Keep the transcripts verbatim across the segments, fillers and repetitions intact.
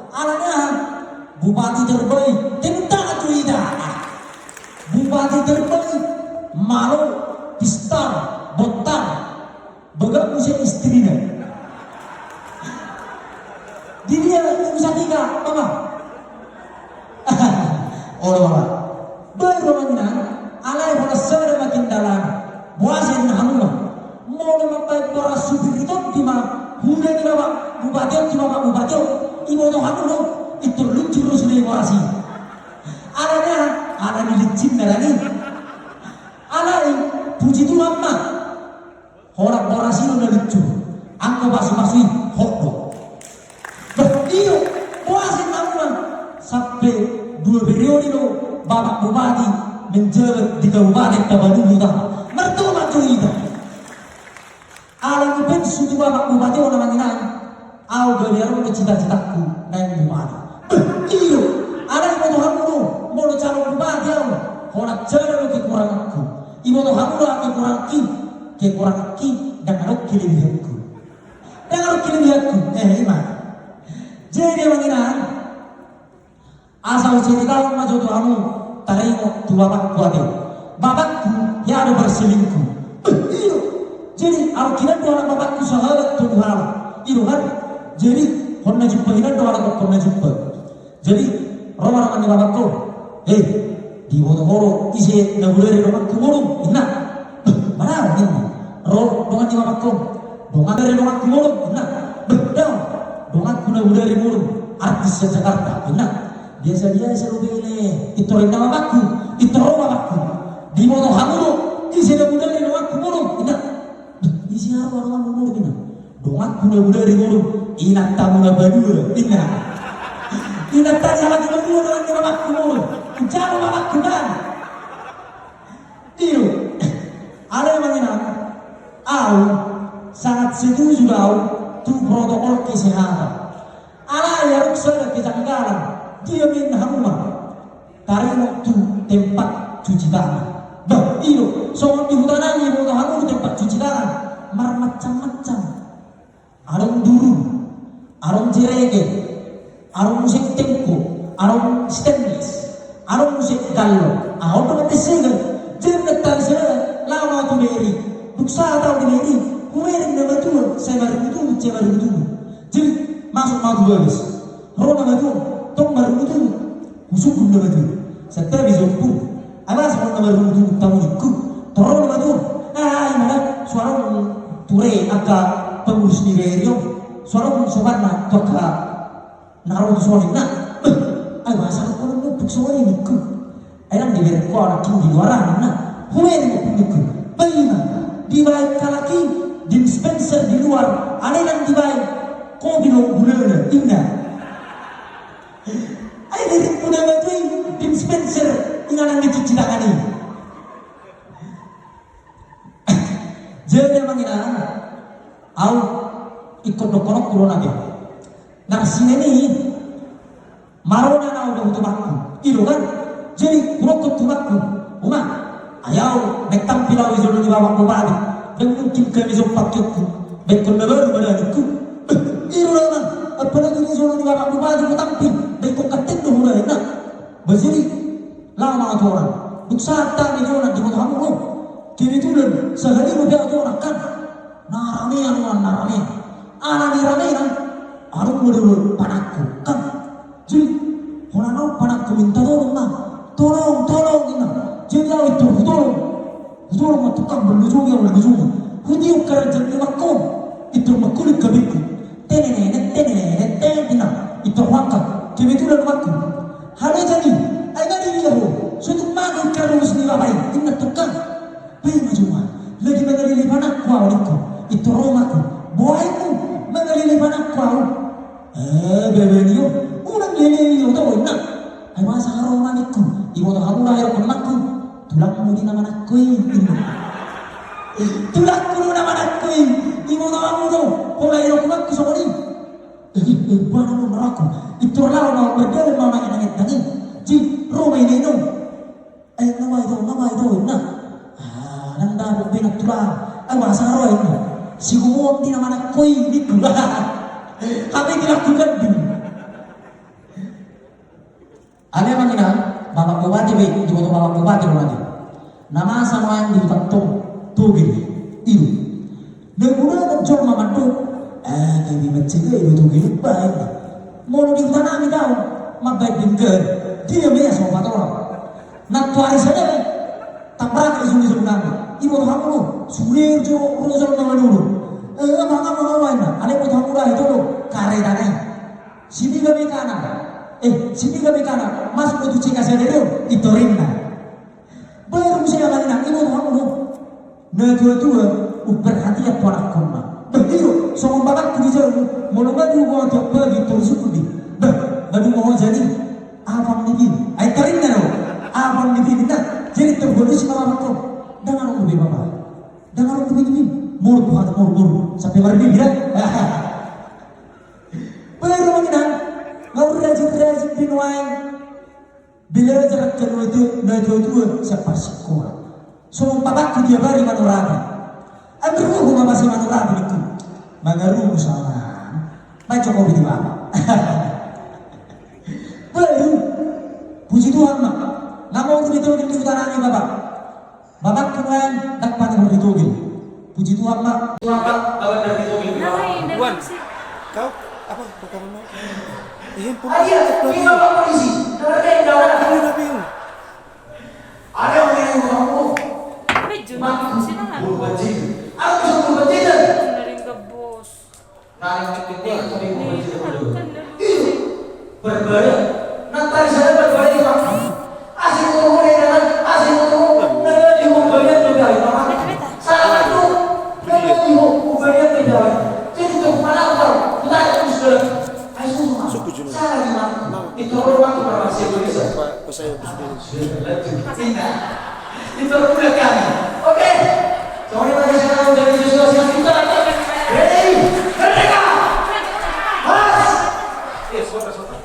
Alana bupati terbaik, tentang tu ida. Bupati terbaik, malo, pistar, bontar, bagak muse istrina. Di dia itu satiga, mama. Olo, mama. Baru mama, alai bolas sada makin dalam. Boasa inna hamu ma. Molo mambaen boras supir i tonti ma, huda ni bapak bupati on tu bapak bupati on, iboto hamu do, pintor luncur do sude boras i. Alana, ala ni licin na dang i. Alai, puji Tuhan ma. Holan boras i do na luncur. Anggo pasupasu i, hot do. Bah, iyo, boasa inna hamu ma. Sampe dua periode do bapak bupati menjabat di Kabupaten Tapanuli, ta. Martomat do hita. Alani pensiun tu bapak bupati on, amang inang, au gabe adong do cita-citaku naeng bupati. Bah, iyo, alai iboto hamu do, molo calon bupati au, holan sada do kekuranganku. Iboto hamu do kekuranganki, kekuranganki ndang adong kelebihanku. Ndang adong kelebihanku, eh, ima. Jadi, amang inang, asa huceritaon ma jo tu hamu, taringot tu bapakku ate. Bapakku, hea do berselingkuh. Beh, iyo. Jadi, au hinan do anak bapakku sahalak tolu halak. I do kan? Jadi, hona jumpa hinan do anak, hona jumpa. Jadi, ro ma dongan ni bapakku. Eh, diboto ho do ise na bodari donganku modom, inna. Beh, mana ninna. Ro dongan ni bapakku. Dongan bodari donganku modom, inna. Beh, daong. Donganku na bodari modom. Artis se-Jakarta, inna. Biasa-biasa dope i, pintor inna bapakku, pintor ro bapakku. Diboto hamu do ise na bodari donganku modom, inna. Ise hamu donganmu modom, inna. Donganku na bodari modom, inantamu na badua, inna. Inanta ni halak i badua dongan ni bapakku modom. Hujalo bapakku kan. Iyo. Alai amang inang, au sangat setuju do au tu protokol kesehatan. Alai adong sada kejanggalan, dia ma inna hamu ma. Taringot tu tempat cuci tangan. Bah, iyo, songon di huta nami iboto hamu do tempat cuci tangan. Marmacam-macam. Adong durung, adong jeregen, adong muse tengko, adong stainless, adong muse gallo. Aha on do na besega. Jadi na tali sada, laho ma tu meri. Dung sahat au di meri, hubereng na matua, sai marungut-ungut, sai marungut-ungut. Jadi, masuk ma au tu babas. Ro na matua, tong marungut-ungut. Husungkun nama tu. Santabi sompung. Ai boasa nama tu tamu ningku. Torro nama tu. Ah, ima da. Suara ture angka pengurus ni radio. Suara sopan na tu angka na ro tu soni na. Beh, ai boasa ro kono nupuk soni ningku. Ai nang dibereng ho anak i di luar na. Hubereng ningku. Baina. Dibaen halak i dispenser di luar. Alai nang dibaen kopi dohot gulana. Inna. Ai diringkuna batu i dispenser inganan ni cuci tangan i. Jadi amang inang, au ingkon dohononku do na be. Narsinen i marona na au dohot tumakku. I do kan? Jadi hudokkon tumakku, uma, ai au naeng tampil au di jolo ni bapak bupati. Ndang mungkin hami somba pakionku. Baenkon na baru ma da ningku. Beh, i do da amang, apalagi di jolo ni bapak bupati hutampil, baenkon katten do hura inna. Bah jadi, laho ma au tu holan. Dung sahat hami di holan diboto hamu do. Kebetulan sahali dope au tu holan kan. Na ramean holan, na ramean. Ala ni ramena, adong ma do panangko kan. Jadi, holan adong panangko minta tolong ma. Tolong, tolong inna. Jadi au pintor hutolong. Hutolong ma tukang berlujung au, berlujung. Hutiop keranjang ni bangko. Pintor mangkuling kabingku. Tenenene, tenenene, tenenene. Pintor huangkat. Kebetulan bangku. Halo jadi. Ai nga di dia ho. Sutung mago ikan rumus ni bapak i. Inna tukang. Bae ma jumpa. Lagi mangalele panangko au ningku. Pintor ro ma au. Boamu mangalele panangko au. Eh, bebe ni o. Unang lele ni o to inna. Ai boasa ro ma ningku. Iboto hamu do ahu manangko. Tulangmu do na manangko i. Tulangku do na manangko i. Iboto hamu do. Pola i do manangko songon i. Eh, eh, bana do manangko. Pintor laho ma au mardalan ma au nangin-nangin tangi. Ji, ro ma i na i no. Eh, nga bae do, nga bae do, inna. Ah, ndang dapot be na tulang. Ai boasa ro inna. Sigomoan do na manangko i ningku. Hape dilakukan do. Alai amang inang, bapak bupati be, diboto bapak bupati do nanti. Na masa nuaeng di huta tong, Togel, i do. Na molo jolma mandok, eh, gabe mansai gabe do Togel umbaen. Molo di huta nami do, mambaen denggan, dia ma ia so patorang. Nantoari sada, tabraka isu-isu nami. Iboto hamu do, sude jo, ro jolma manurun. Eh, amang, amang, amang, alai iboto hamu do, i do, kareta nai. Simiga be kanan. Eh, simiga be kanan. Masuk do tu C K C D do, i torinna. Baru muse amang inang, iboto hamu do. Na tua-tua, umperhatian ponakkonna. Bah, i do, songon bapakku di jabu, molo nga dung ho tiap pagi, torus sukun di. Bah, nga dung ho jadi. Abang ni bini. Ai torinna do. Abang ni bini, nah. Jadi torus sima bapakku. Ndang adong be bapa. Ndang adong be bini. Muruk Tuhan, muruk, muruk. Sampe marbini, ya. Baru amang inang, nga rajin-rajin be nuaeng. Belajar angka na tua-tua sian parsikola. Songon bapakku tiap ari manurapi. Ambil ruhu ma masi manurapi ningku. Mangaruhu sama. Baca kopi di bapa. Baru. Puji Tuhan ma. Nama untuk itu di tanahnya bapak. Bapakku nuaeng, ndang pernah di Togel. Puji Tuhan ma. Tuhan ma, bapak dari Togel. Nah, ini Wan, sih. Kau apa? Kau kamu mau? Eh, handphone. Ah, iya, ini bapak polisi. Dengar deh, dengar. Ini udah bingung. Ada yang mau ngomong. Tapi jujur, sih, nah. Berubah jadi. Aku bisa berubah jadi. Benerin ke bos. Naeng tinggi, tinggi, tinggi, tinggi. Iyo. Berbahaya. Nanti saya berbahaya, Pak. Asing turun, ya kan? Asing turun. Nah, di berbahaya juga, Pak. Salah satu, nah, di berbahaya juga. Jadi, tuh, mana, Pak? Kita ada di sudah. Ayo, semua. Suku Julu. Salah di mana? Itu orang waktu pernah masih Indonesia. Pak, saya Gus Dur. Indah. Dipermudah kami. Oke. Semuanya pakai sarung dari Joshua Simanjuntak. Ready? Merdeka! Mas! Iya, sebentar, sebentar.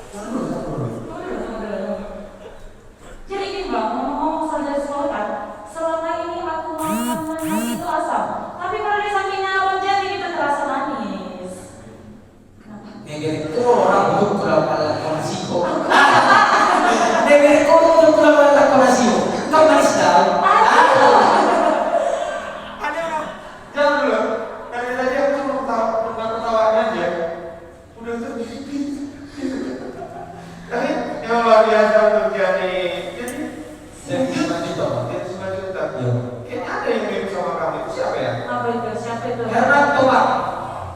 Jadi gini, Bang, ngomong-ngomong soal dari Sultan, selama ini aku makan manis itu asam. Tapi kalau di sampingnya Abang Jani, kita terasa manis. Kenapa? Negeri orang butuh kurang alat kondisi kok. Negeri orang butuh kurang alat kondisi. Kau manis tau. Aduh. Ada orang. Jangan dulu. Dari tadi aku cuma ketawa, cuma ketawa aja. Udah tuh. Tapi emang luar biasa untuk jadi. Jadi, jadi sembilan juta, Bang. Jadi sembilan juta. Iya. Kayaknya ada yang mirip sama kamu. Itu siapa ya? Apa itu? Siapa itu? Hermanto, Pak.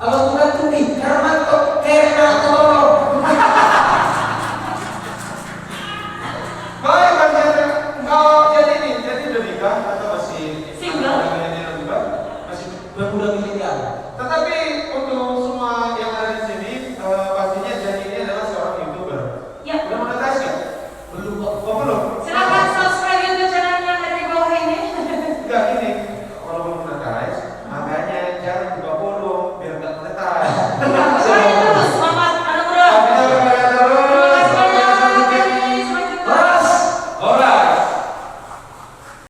Kalau bukan Tumi, Hermanto, Hermanto. Baik, Bang Jani. Kau jadi ini, jadi udah nikah atau masih single? Masih belum nikah? Masih belum nikah.